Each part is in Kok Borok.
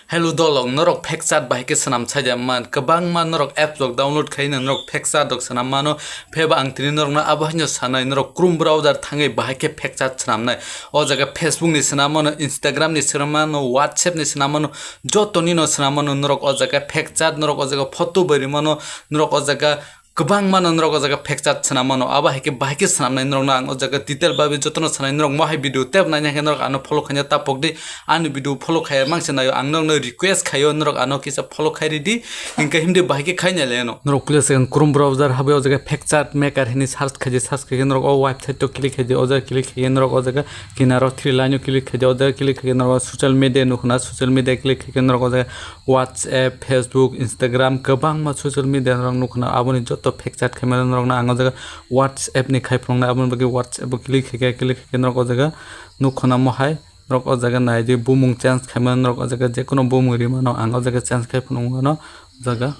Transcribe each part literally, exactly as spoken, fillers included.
Hello dolok, norok fake chat bahai khe swnam saida man. Kwbangma norok apps rok download khaina norok fake chat rok swnam mano. Pheba ang tini norokno abo haino sanai, norok Chrome browser thangwi bahai khe fake chat swnamnai. O jaga Facebook ni swnam mano, Instagram ni swnam mano, WhatsApp ni swnam mano, jotoni no swnam mano norok o jaga fake chat, norok o jaga photo bai rw mano, norok o jaga kwbangma no norok o jaga fake chat swnam mano. Abo hai khe bahai khe swnamnai norokno ang o jaga detail babi jotono sanai, norok mohai video tep naina khe norok ano follow khaina tapok di. Ani video follow khaiya mangse naio, ang norokno request khaio norok ano kisa follow khai ridi. Hinkhe himdi bahai khe khaina le no. Norok please ang Chrome browser habai o jaga fake chat maker hini search khaidi, search khaikhe norok o website to click khaidi, o jaga click khaikhe norok o jaga kinaro three line o click khaidi, o jaga click khaikhe norok social media nukhuna, social media click khaikhe norok o jaga WhatsApp, Facebook, Instagram kwbangma social media norok nukhuna, aboni joto fake chat khaimani norokno ang o jaga WhatsApp ni khai phunuknai, aboni bagwi WhatsApp o click khaikhe, click khaikhe norok o jaga nukhuna mohai. Norok o jaga naidi bumung change khaimani norok o jaga jekono bumung rimano ang o jaga change khai phunukmano o jaga.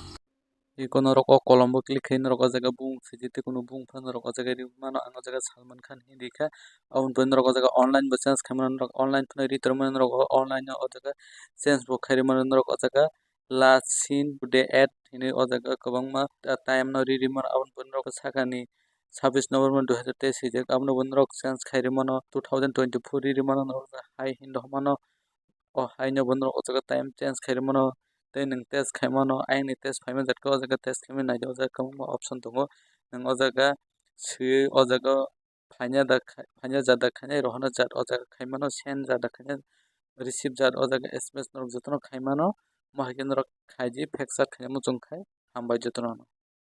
Iko norok o kolombo click khai norok o jaga bumung sidi tei kono bumung phano norok o jaga rimano ang o jaga Salman Khan hinwi kha. Aboni pore norok o jaga online bo change khaimano norok online phano ri tormani norok o online o jaga change bo khai rimano norok o jaga last seen today at hinwi o jaga kwbangma time no ri rimano aboni pore norok sakani sabis November dui hazar teis hijak, abono bo norok change khai rimano two thousand twenty-four ri rimano norok hai hinwi hwnmano. O haino bo norok o jaga time change khai rimano tei nwng test khaimano, ayangni test phaima jatkha o jaga test khaimani naidi o jaga kwbangma option tongo. Nwng o jaga swiwi o jaga phaina da khai-, phaina jat da khainai rohorna jat o jaga khaimano, send jat da khainai, receive jat o jaga S M S norok jotono khaimano. Mo hai khe norok khaidi fake chat khaina muchung khai hambai jotono.